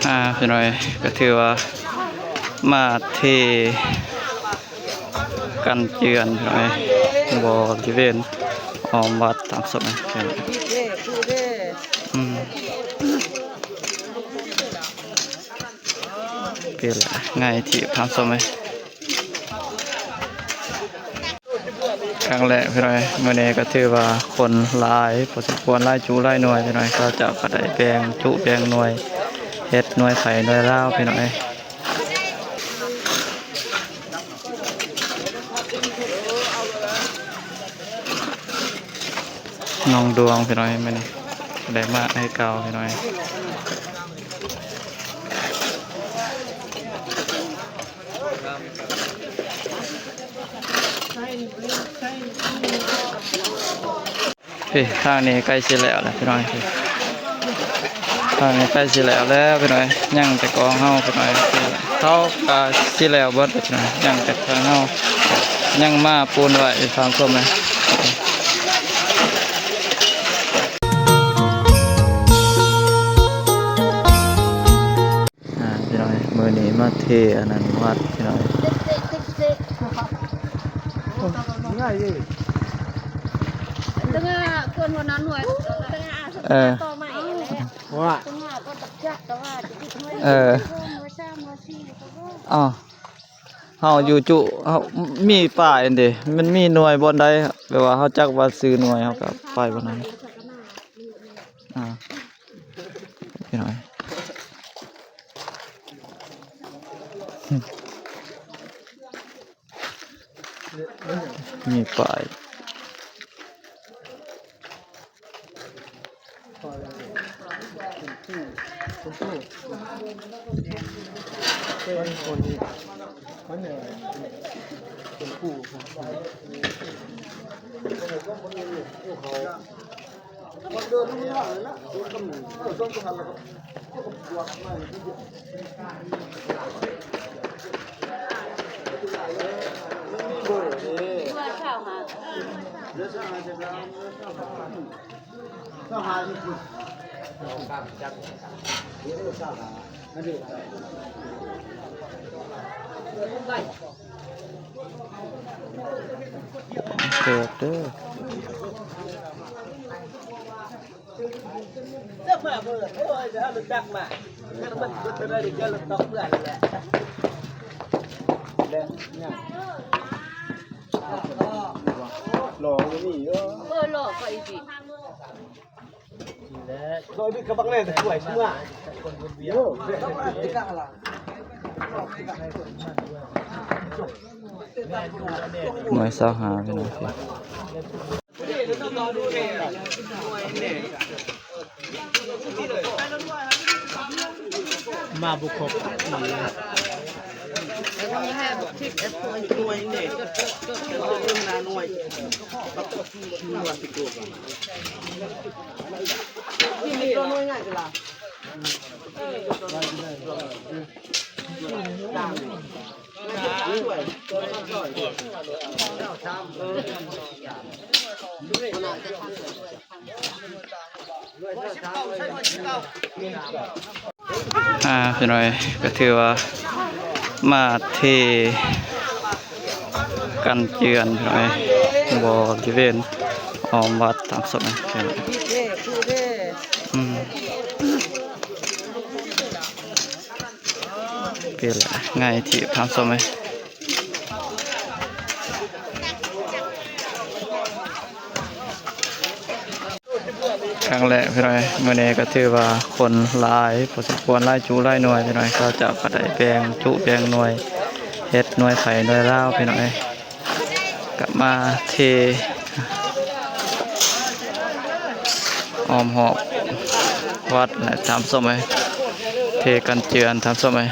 ອ່າ ພີ່ນ້ອງເອີຍ ກໍຖືວ່າມາເທກັນເຈື່ອນພີ່ນ້ອງເອີຍ ບໍລິເວນອ້ອມວັດຕາມສົມ ອືມ ເປັນໄງທີ່ຕາມສົມເອີຍ. ຄັ້ງແລກພີ່ນ້ອງເອີຍ ມື້ນີ້ກໍຖືວ່າຄົນຫຼາຍພໍສົມຄວນ ຫຼາຍຈຸຫຼາຍໜ່ວຍພີ່ນ້ອງເອີຍ ເຂົາເຈົ້າກໍໄດ້ແບ່ງຈຸແບ່ງໜ່ວຍ ເຮັດໜ່ວຍໄຜໜ່ວຍລາວພີ່ນ້ອງເອີຍ. ນ້ອງດວງພີ່ນ້ອງເອີຍ ມື້ນີ້ໄດ້ມາໃຫ້ເກົ່າພີ່ນ້ອງເອີຍ. ເອີ ທາງນີ້ໃກ້ຊິແລ້ວແລ້ວພີ່ນ້ອງເອີຍ ທາງນີ້ໃກ້ຊິແລ້ວແລ້ວພີ່ນ້ອງເອີຍ ຍັງແຕ່ຂອງເຮົາພີ່ນ້ອງເອີຍ ເຂົາກໍຊິແລ້ວເບິດພີ່ນ້ອງເອີຍ ຍັງແຕ່ຂອງເຮົາ ຍັງມາປູນໄວ້ຕາມຊົມເລີຍ. ອ່າ ພີ່ນ້ອງເອີຍ ມື້ນີ້ມາເທອັນນັ້ນວັດພີ່ນ້ອງເອີຍ ເອີ ເອີ ເອົ້າ ເຮົາຢູ່ຈຸ ເຮົາມີປ້າຍເດ້ ມັນມີໜ່ວຍບ່ອນໃດ ແບບວ່າເຮົາຈັກວ່າຊື່ໜ່ວຍ ເຮົາກໍໄປບ່ອນນັ້ນ ອ່າ ພີ່ນ້ອງເອີຍ ມີປ້າຍ ເກີດເດີ. ເຈົ້າມາເບີດ ໂອ້ຍ ເອົາລົດຈັກມາ ເກີດມັນເກີດໄດ້ ເຈົ້າລົດຕອກເພື່ອນແຫຼະ ແລ້ວຫຍັງ ຫຼໍ່ບໍ່ມີເອີ ເອີ ຫຼໍ່ກໍອີກ ຫຼໍ່ນີ້ກະບັກແນ່ແຕ່ຊ່ວຍເມື່ອ ໂອ້ ໜ່ວຍຊາວຫ້າ ພີ່ນ້ອງ. ມາບໍ່ຄົບ ໜ່ວຍແນ່ ໜ່ວຍແນ່ ໜ່ວຍ ໜ່ວຍ ໜ່ວຍງ່າຍກະລະ. ອ່າ ພີ່ນ້ອງເອີຍ ກໍຖືວ່າມາເທກັນເຈື່ອນພີ່ນ້ອງເອີຍ ບໍລິເວນອ້ອມວັດຕາມສົມ ອືມ. ເປັນໄງທີ່ຕາມຊົມເລີຍ ຄັ້ງແລກພີ່ນ້ອງເອີຍ ມື້ນີ້ກໍຖືວ່າຄົນຫຼາຍພໍສົມຄວນ ຫຼາຍຈຸຫຼາຍໜ່ວຍພີ່ນ້ອງເອີຍ ເຂົາເຈົ້າກໍໄດ້ແບ່ງຈຸແບ່ງໜ່ວຍ ເຮັດໜ່ວຍໄຜໜ່ວຍລາວພີ່ນ້ອງເອີຍ. ກະມາເທອ້ອມຮອບວັດແຫຼະທ່ານຜູ້ຊົມເອີຍ ເທກັນເຈື່ອນທ່ານຜູ້ຊົມເອີຍ.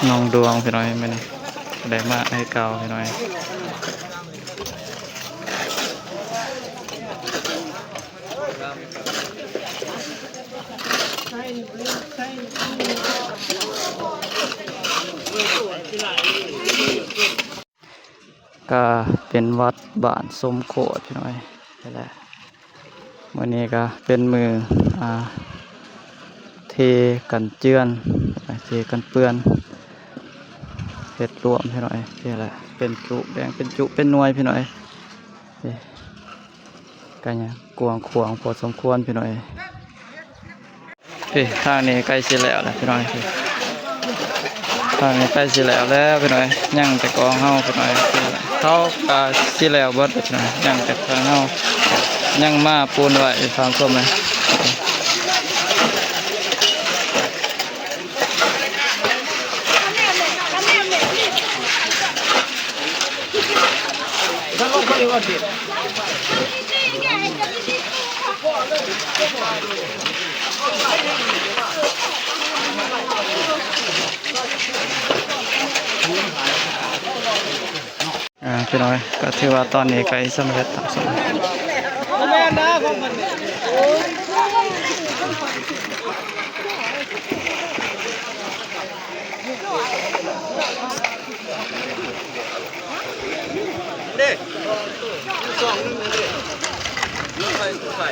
ນ້ອງດວງພີ່ນ້ອງ ມື້ນີ້ໄດ້ມາໃຫ້ເກົ່າພີ່ນ້ອງ. ກະເປັນວັດບ້ານສົມໂຄດພີ່ນ້ອງເອີຍ ນີ້ແຫຼະ. ມື້ນີ້ກະເປັນມື້ ອ່າ ເທກັນເຈື່ອນ ເທກັນເປື້ອນ ເຮັດລວມພີ່ນ້ອງເອີຍ ນີ້ແຫຼະ ເປັນຈຸ ແບ່ງເປັນຈຸເປັນໜ່ວຍພີ່ນ້ອງເອີຍ. ກະຍັງກວ້າງຂວາງພໍສົມຄວນພີ່ນ້ອງເອີຍ. ເອີ ທາງນີ້ໃກ້ຊິແລ້ວແລ້ວພີ່ນ້ອງເອີຍ ທາງນີ້ໃກ້ຊິແລ້ວແລ້ວພີ່ນ້ອງເອີຍ ຍັງແຕ່ກອງເຮົາພີ່ນ້ອງເອີຍ ເຂົາກະຊິແລ້ວເບິດພີ່ນ້ອງເອີຍ ຍັງແຕ່ທາງເຮົາ ຍັງມາປູນໄວ້ ທ່ານຜູ້ຊົມເອີຍ. ອ່າ ພີ່ນ້ອງເອີຍ ກໍຖືວ່າຕອນນີ້ໃກ້ສຳເລັດຕາມສົມ ເດ້ ສອງໜຶ່ງເດ້ ໃສ່ໃສ່